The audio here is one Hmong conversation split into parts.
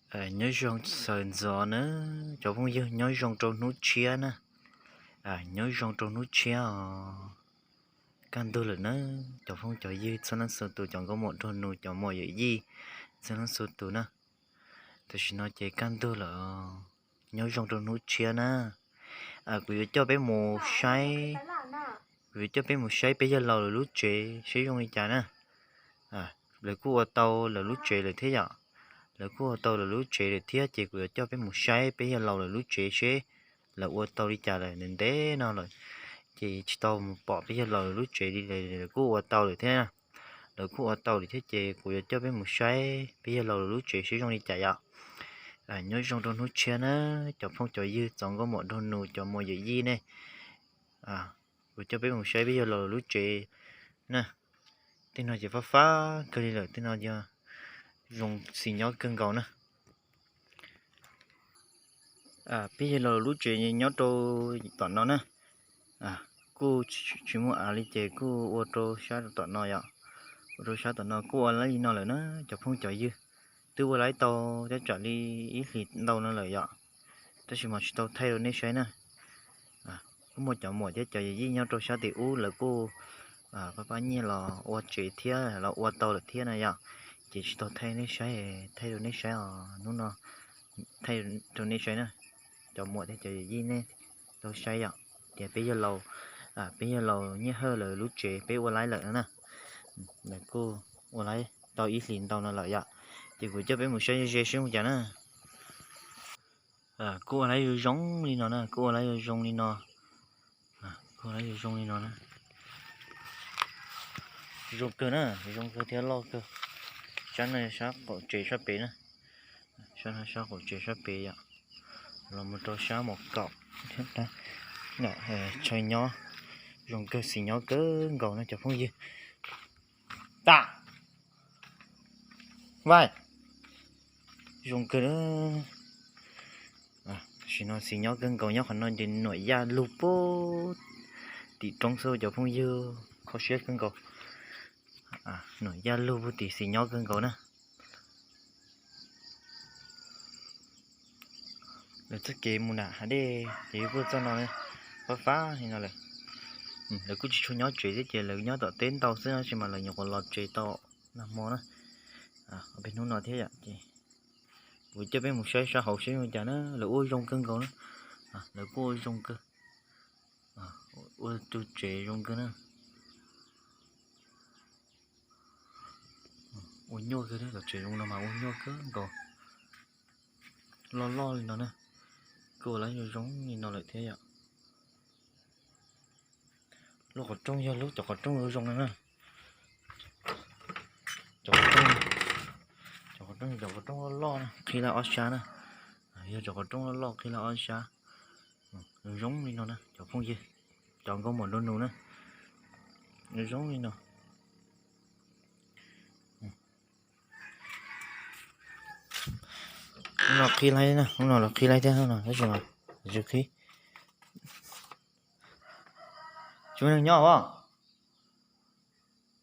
Nyob zoo sawv ntxov na cov phooj ywg, nyob zoo rau hnub tshiab na. Nyob zoo rau hnub tshiab os. Kaj ntug lawm na cov phooj cov ywg txhua leej txhua tus, cov nkauj muam nraug nus, cov muam yawm yij txhua leej txhua tus na. Tam sim no ces kaj ntug lawm, nyob zoo rau hnub tshiab na. Kuv yuav coj peb mus saib, kuv yuav coj peb mus saib peb yawg laus lawv lub tsev seb zoo li cas na. Lawv kuj ua tau lawv lub tsev lawm thiab yom. Lawv kuj ua tau lawv lub tsev lawm thiab ces kuv yuav coj peb mus saib peb yawg laus lawv lub tsev seb lawv ua tau li cas lawm. Ntev ntev no lawm ces tsis tau mus pom peb yawg laus lawv lub tsev li, lawv kuj ua tau lawm thiab. Lawv kuj ua tau lawm thiab ces kuv yuav coj peb mus saib peb yawg laus lawv lub tsev seb zoo li cas yom. Nyob zoo rau hnub tshiab na cov phooj cov ywg, cov nkauj muam nraug nus, cov muam yawm yij ne. Kuv coj peb mus saib peb yawg laus lawv lub tsev na. Tej no ces fab fab kawg li lawm, tej no yog zoo xis nyob kawg nkaus na. Peb yawg laus lub tsev nyob rau tom no na. Kuj tsis muaj av li ces kuj ua rau sab tom no yom. Ua rau sab tom no kuj ua laib li no lawm na cov phooj cov ywg. Twb ua laib tau tej tsam li ib hlis ntau no lawm yom, tab sis mas tsis tau thaij rau nej saib na. Kuj muaj cov muam thiab cov yawm yij nyob rau sab tim ub lawv kuj pab pab nyiaj los ua tsev thiab los ua tau lawm thiab na yom. Ces tsis tau thaij nej saib, thaij rau nej saib os, hnub no thaij rau nej saib na. Cov muam thiab cov yawm yij nej tau saib yom, tias peb yawg laus, peb yawg laus Nyiaj Hawj lawv lub tsev peb ua laib lawm no na. Lawv kuj ua laib tau ib hlis ntau no lawm yom, ces kuv coj peb mus saib ze ze seb ua cas na. Kuj ua laib zoo zoo li no na, kuj ua laib zoo zoo li no. Kuj ua laib zoo zoo li no na. Zoo kawg na, zoo kawg thiab loj kawg. Sab no sab qaum tsev sab pem na. Sab no sab qaum tsev sab pem yom. Los mus rau sab mom kaum, chaw nyob zoo kawg, xis nyob kawg nkaus no cov phooj ywg. Tas, vaij, zoo kawg. Tam sim no xis nyob kawg nkaus, nyob qhov no ces nuam yaj lug puag tim roob xwb cov phooj ywg, kho siab kawg nkaus. Nuam yaj lug puag tim xis nyob kawg nkaus na. Lawv txoj kev mus nram hav dej ces kuj txoj no, fab fab li no lawm. Lawv kuj tsis tshua nyob tsev thiab ces lawv nyob tom teb ntau xwb, tab sis mas lawv nyuam qhuav los tsev tau nag hmo na. Peb hnub no thiab yom, ces kuv coj peb mus saib sab hauv seb zoo cas na, lawv ua zoo kawg nkaus na. Lawv kuj ua zoo kawg, ua tus tsev zoo kawg na. Ua nyuaj kawg, tom tsev zoo no mas ua nyuaj kawg nkaus. Loj loj li no na, kuj ua laib zoo zoo li no lawm thiab yom. Lub qhov rooj yog lub, cov qhov rooj zoo zoo no na. Cov qhov rooj, cov qhov rooj yog cov qhov rooj loj loj na, qhib laj ob sab na. Yog cov qhov rooj loj loj qhib laj ob sab. Zoo zoo li no na cov phooj ywg, cov nkauj muam nraug nus na. Zoo zoo li no. Hnub no qhib laib na, hnub no los qhib laib thiab, hnub no tab sis mas tsis qhib. Tsis muaj neeg nyob os.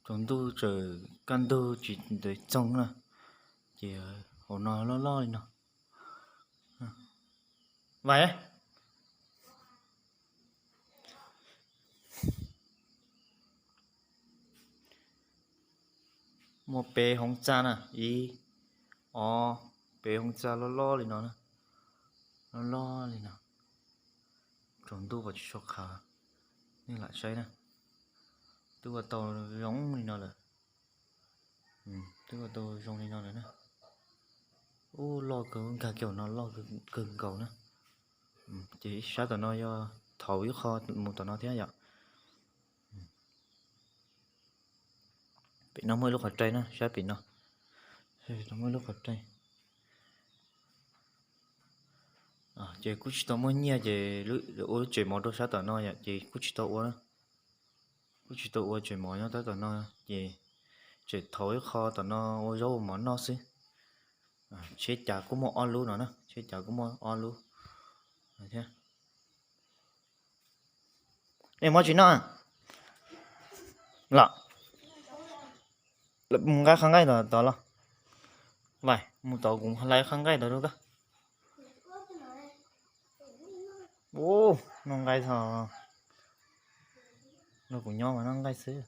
Tsaus ntuj tsaws kaj ntug tsis ntev txoog na, ces hauv no loj loj li no. Vaij, muaj peb hoob txaj na, ib, ob, peb hoob txaj loj loj li no na, loj loj li no. Tsaus ntuj pom tsis tshua qhav, nej lam saib na. Twb ua tau zoo li no lawm. Twb ua tau zoo li no lawm na. Ub, loj kawg, nkag kiag no loj kawg nkaus na. Ces sab tom no yog thaum ib qho mus tom no thiab yom. Pem no muaj ib lub qhov rai na, sab pem no. Muaj ib lub qhov rai. Ces kuj tsis tau muaj nyiaj ces ua lub tsev mov rau sab tom no yom, ces kuj tsis tau ua, kuj tsis tau ua tsev mov nyob tab tom no, ces tseem thaum ib qho tom no ua zaub ua mov noj xwb. Tsheb cav kuj muaj ob lub no na, tsheb cav kuj muaj ob lub thiab. Nej muab tsis noj los? Mus nqa qhov nqaij tod los. Vais, mus tod kuv hlais qhov nqaij tod rau koj. Ub, noj nqaij tho. Nrog kuv nyob mas noj nqaij xwb.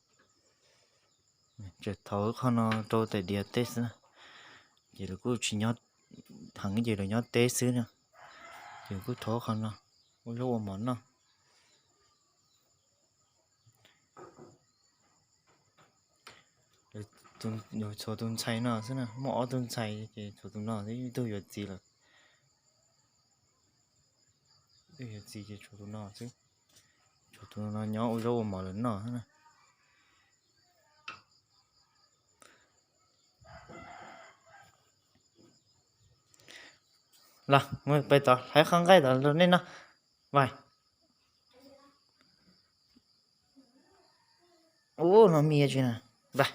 Tseem thauv qhov no rau tais diav teb xwb na. Ces lawv kuj tsis nyob heev, ces lawv nyob teb xwb na. Ces kuj thauv qhov no ua zaub ua mov noj. Tshuav tus ntxhais no xwb na, muaj ob tug ntxhais ces tshuav tus no xwb, ib tug yuav txiv lawm. Ib tug yuav txiv ces tshuav tus no xwb. Tshuav tus no nyob ua zaub ua mov lawm noj xwb na. Los, mus pais tod hlais qhov nqaij tod rau nej noj. Vais. Ub, no me tsis na. Vais.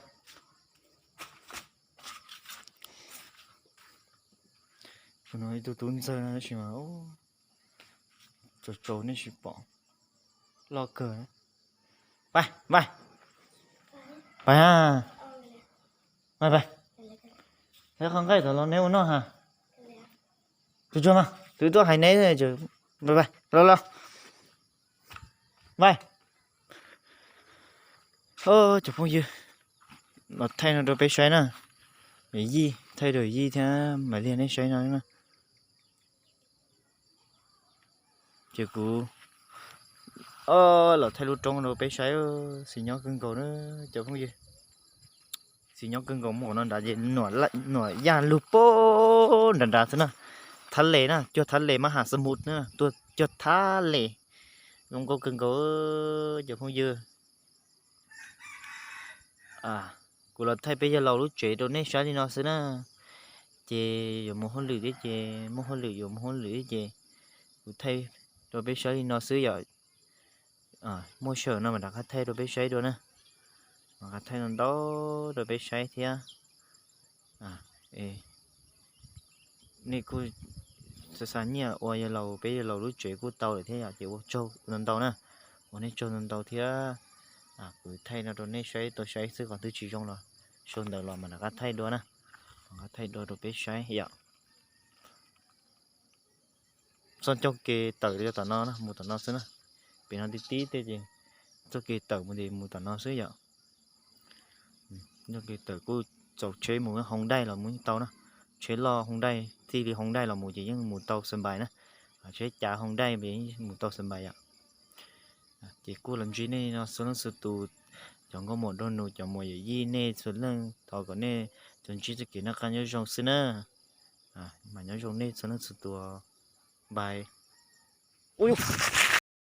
Tus no ib tug tub ntxawg no tab sis mas tsaus tsaus nej tsis pom, loj kawg. Vais, vais. Vais, vais, vais. Hlais qhov nqaij tod los neb ua noj ha. Tsuag tsuag mas, twb tuaj hais neb, vais, vais, los los. Vais. Cov phooj ywg, los thaij no rau peb saib na. Yawm yij, thaij rau yij thiab Maiv Liag nej saib no na. Ces kuv los thaij lub roob rau peb saib, xis nyob kawg nkaus na cov phooj ywg. Xis nyob kawg nkaus, muaj qhov no nrad ces nuam yaj lug pab nrad nrad xwb na. Thab les na, cuag thab les mab has xab mus na, tuaj cuag thab les. Zoo nkauj kawg nkaus cov phooj ywg. Kuv los thaij peb yawg laus lub tsev rau nej saib li no xwb na. Ces yuav mus hauj lwm thiab ces muaj hauj lwm, yuav mus hauj lwm thiab ces kuv thaij rau peb saib li no xwb yom. Muaj sij hawm no mam rov qab thaij rau peb saib dua na. Mam rov qab thaij ntau ntau rau peb saib thiab. Nej kuj xa xa nyiaj ua yawg laus, peb yawg laus lub tsev kuj tau lawm thiab yom, ces ua tsaug ntau ntau na. Ua nej tsaug ntau ntau thiab. Kuv thaij no rau nej saib tau saib xwb, qhov twg tsis zoo los sau ntawv los mam rov qab thaij dua na. Mam rov qab thaij dua rau peb saib yom. Txoj coj kev tawm yog tom no, mus tom no xwb na. Pem no tib tib tej ces txoj kev tawm mus ces mus tom no xwb yom. Coj kev tawm kuj txaus tsheb mus, Hyundai los mus yeej tau na. Tsheb loj Hyundai, txij li Hyundai los mus ces yeej mus tau xa npais na. Tsheb cav Hyundai ces yeej mus tau xa npais yom. Ces kuj los ntsib nej no txhua leej txhua tus, cov nkauj muam nraug nus, cov muam yawm yij nej txhua leej, thov kom nej tsuas ntsib txoj kev noj qab nyob zoo xwb na. Mas nyob zoo nej txhua leej txhua tus, bye.